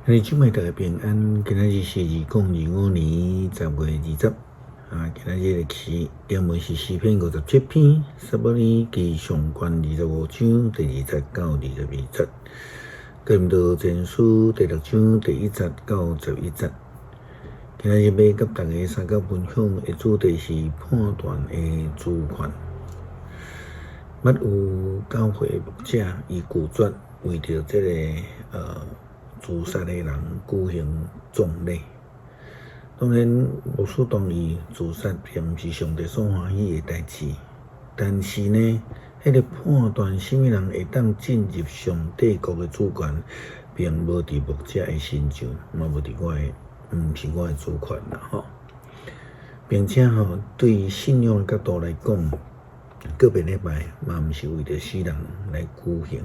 兄弟姊妹大家平安，今仔日是2025年10月20啊，今仔日的詩經文是詩篇57篇，撒母耳記上卷25章第2節到22節，哥林多前書第六章第1節到11節。今仔日欲佮大家相共分享的主題是判斷的主權。捌有教會牧者伊拒絕為著這个自殺的人舉行葬禮。當然，牧師同意自殺並毋是上帝所歡喜的代誌，但是呢，彼个判斷啥物人會當進入上帝國的主權，並無佇牧者的身上，嘛無佇我的，毋是我的主權啦吼。並且吼，對信仰的角度來講，告別禮拜嘛毋是為著死人來舉行。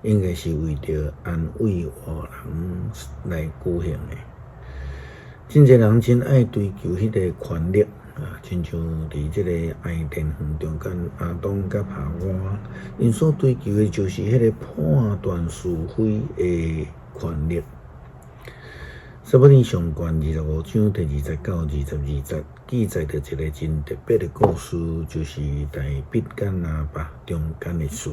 應該是為著安慰活人來舉行的。真濟人真愛追求彼个權力啊，親像佇這個伊甸園中間，亞當佮夏娃，𪜶所追求的就是彼个判斷是非的權力。撒母耳上卷25章第2節到22節，記載著一个真特別的故事，就是大衛佮拿八中間的事。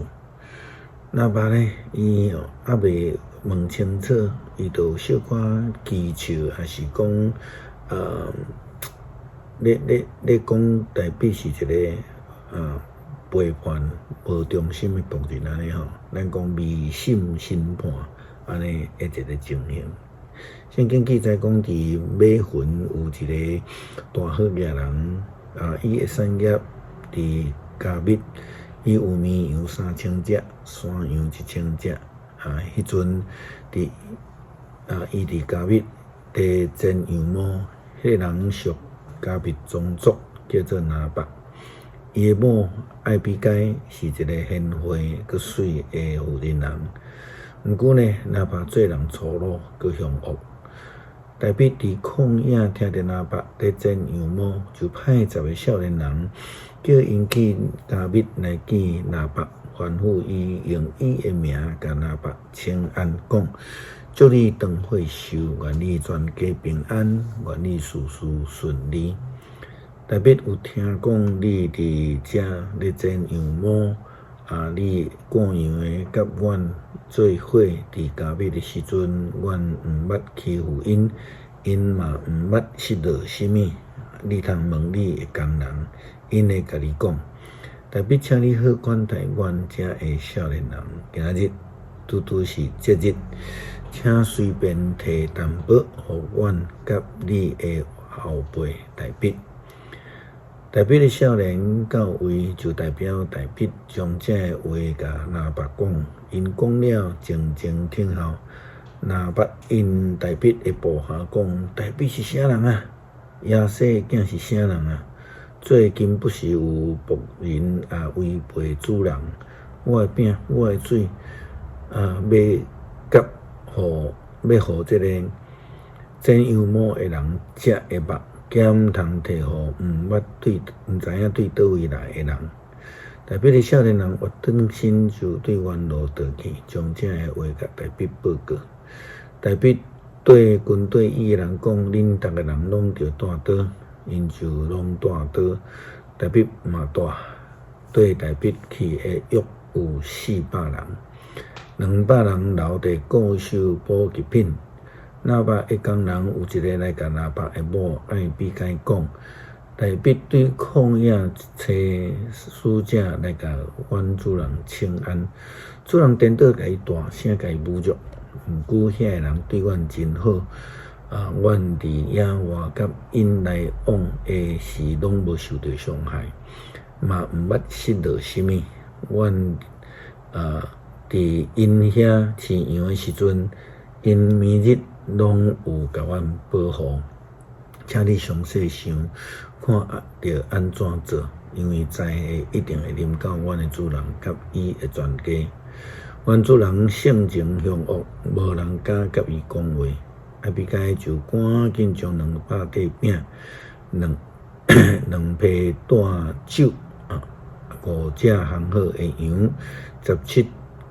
拿八呢，伊哦猶未問清楚，伊就小可譏笑，抑是講，咧咧咧講大衛是一个背叛、無忠心的僕人按呢吼，咱講迷信審判按呢的一个情形。聖經記載講，佇馬雲有一个大好額人，啊，伊的產業佇迦密。伊有綿羊3000隻，山羊1000隻。啊，彼陣佇啊，伊佇迦密佇剪羊毛，彼个人屬迦密宗族，叫做拿八。伊的某愛比該是一個賢惠閣媠的婦人人。毋過呢，拿八做人粗魯閣兇惡。大衛佇曠野聽著拿八佇剪羊毛，就派10個少年人，叫𪜶去迦密來見拿八，吩咐伊用伊的名共拿八請安，講：祝你長歲壽，願你全家平安，願你事事順利。大衛有聽講你佇遮咧剪羊毛，啊！你趕羊的佮阮做伙佇迦密的時陣，阮毋捌欺負𪜶，𪜶嘛毋捌失落啥物。你通問你的工人，𪜶會共你講。大衛請你好款待阮遮的少年人。今仔日拄拄是節日，請隨便提淡薄予阮佮你的後輩大衛。大衛的少年到位，就代表大衛將這个話共拿八講，𪜶講了，靜靜聽候。拿八𪜶大衛的部下講：大衛是啥人啊？耶西的囝是啥人啊？最近不時有僕人啊違背主人，我的餅，我的水啊，欲佮予欲予這个剪羊毛的人食的肉。敢通提予毋捌對毋知影對佗位來的人。大衛的少年人倚轉身就對原路倒去，將這个話共大衛報告。大衛對軍隊伊的人講：恁逐个人攏著帶刀，𪜶就攏帶刀。大衛嘛帶，綴大衛去的約有400人，200人留佇固守補給品。拿八的工人有一个來共拿八的某愛比該講，大衛對曠野差使者來共阮主人請安，主人顛倒共伊大聲共伊侮辱。毋過遐个人對阮真好，啊，阮佇野外佮𪜶來往的時，攏無受著傷害，嘛毋捌失落啥物。阮啊，佇𪜶遐飼羊的時陣，𪜶每日攏有共阮保護，請你詳細想看著按怎做，因為災禍一定會臨到阮的主人佮伊的全家。阮主人性情兇惡，無人敢佮伊講話。愛比該就趕緊將200塊餅、兩批帶酒、五隻烘好的羊、17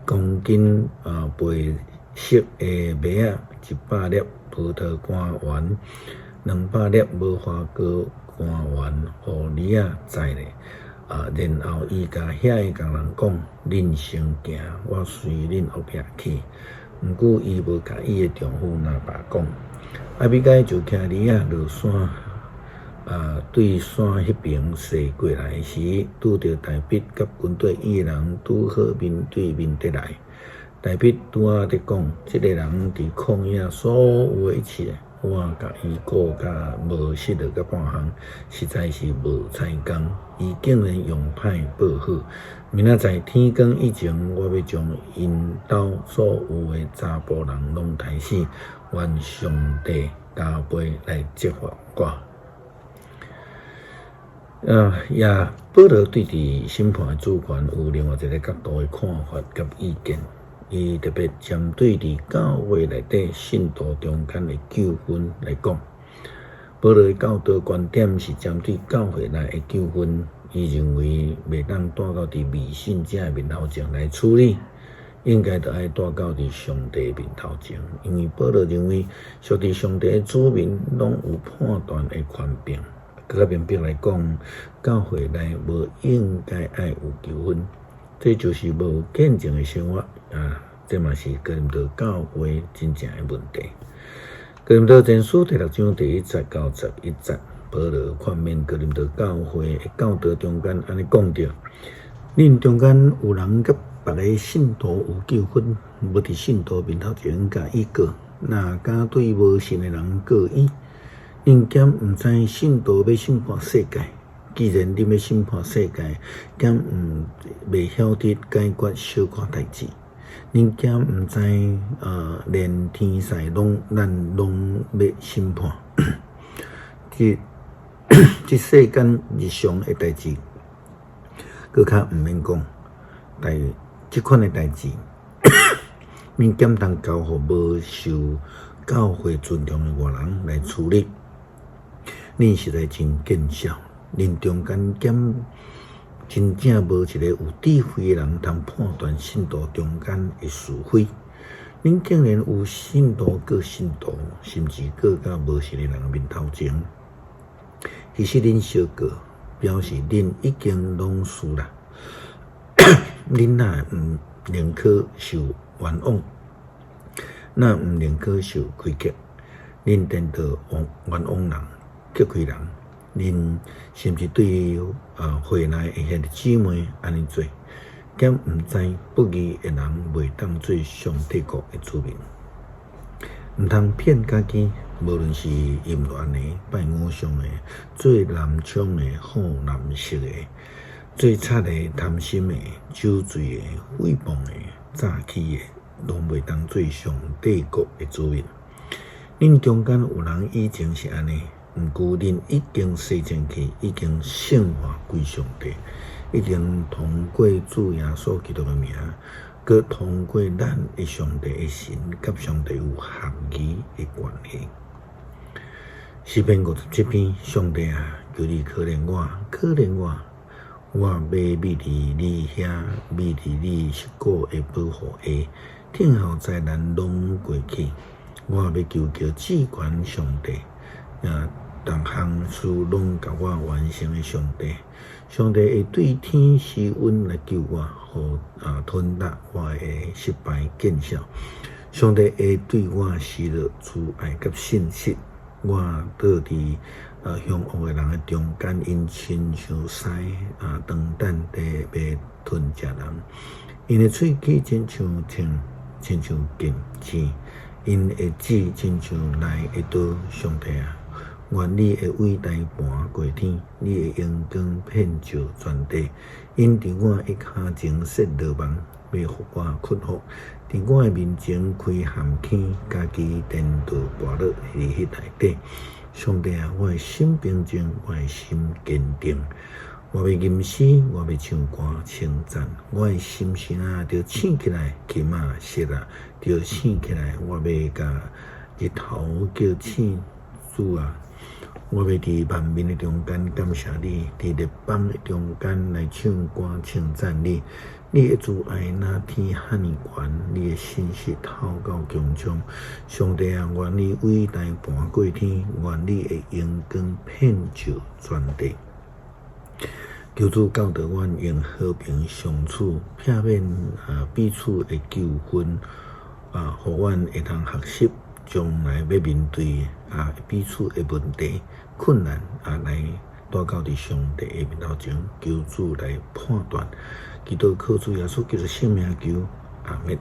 公斤啊白色的麥仔， 100粒葡萄乾丸，200粒無花果乾丸，予驢仔載咧。啊，然後伊共遐个工人講：恁先行，我隨恁後壁去。毋過伊無共伊的丈夫拿八講。亞比該就騎驢仔落山，啊，對山彼爿踅過來時，拄著大衛佮跟綴伊的人拄好面對面佇來。大衛拄仔佇講：這个人佇曠野所有的一切，我共伊顧甲無失落甲半項，實在是無彩工。伊竟然用歹報好。明仔載天光以前，我欲將𪜶兜所有的查埔人攏刣死。願上帝加倍來責罰我。啊，也保羅對佇審判的主權有另外一个角度的看法佮意見。伊特別針對佇教會內底信徒中間的糾紛來講，保羅的教導觀點是針對教會內的糾紛，伊認為袂當帶到佇未信者的面頭前來處理，應該著愛帶到佇上帝面頭前，因為保羅認為，屬佇上帝的子民攏有判斷的權柄。閣較明白來講，教會內無應該愛有糾紛。這就是無見證的生活啊！這嘛是哥林多教會真正的問題。哥林多前書第六章第一節到11節，保羅勸勉哥林多教會的教導中間按呢講著：恁中間有人佮別个信徒有糾紛，無佇信徒面頭前共伊告，哪敢對無信的人告伊？恁敢毋知信徒欲審判世界？既然恁欲審判世界，敢毋袂曉得解決小可代誌？恁敢毋知啊？連天使攏咱攏欲審判？這這世間日常的代誌，閣較毋免講。但這款的代誌，恁敢通交予無受教會尊重的外人來處理？恁實在真見笑！恁中間敢真正無一个有智慧的人通判斷信徒中間的是非？恁竟然有信徒告信徒，甚至告到無信的人面頭前。其實恁相告，表示恁已經攏輸啦。恁若毋寧可受冤枉，若毋寧可受虧欠，恁顛倒冤枉人、激虧人。恁甚至對啊會內的兄弟姊妹按呢做，敢毋知不義的人袂當做上帝國的子民？毋通騙家己，無論是淫亂的、拜偶像的、做男寵的、好男色的、做賊的、貪心的、酒醉的、誹謗的、詐欺的，攏袂當做上帝國的子民。恁中間有人以前是按呢。毋過，恁已經洗淨去，已經聖化歸上帝，已經通過主耶穌基督的名，閣通過咱的上帝的神，佮上帝有合宜的關係。詩篇57篇，上帝啊，求你可憐我，可憐我，我欲覕佇你遐，覕佇你實古的保護下，聽候災難攏過去。我欲求告至懸上帝。啊！逐項事攏共我完成的上帝，上帝會對天施恩來救我，予啊吞達我的失敗見笑。上帝會對我施落慈愛佮信實，我倒佇啊兇惡的人的中間，𪜶親像獅啊，當等佇欲吞食人。𪜶的喙齒親像槍，親像劍刺，𪜶的舌親像利的刀。上帝啊！願你的偉大盤過天，你的榮光遍照全地。𪜶佇我的跤前設羅網，欲予我屈服；佇我的面前開陷坑，家己顛倒跋落佇彼內底。上帝啊，我的心平靜，我的心堅定。我欲吟詩，我欲唱歌稱讚。我的心神啊，著醒起來，琴仔、瑟啊，著醒起來。我欲共日頭叫醒，主啊！我欲佇萬民的中間感謝你，佇列邦的中間來唱歌稱讚你。你的慈愛若天遐爾懸，你的信實透到穹蒼。上帝啊，願你偉大盤過天，願你的榮光遍照全地。求主教導阮用和平相處，避免啊彼此的糾紛啊，予阮會當學習將來欲面對啊彼此的問題困難啊，來帶到佇上帝的面頭前，求主來判斷。祈禱靠主耶穌基督聖名求，阿們。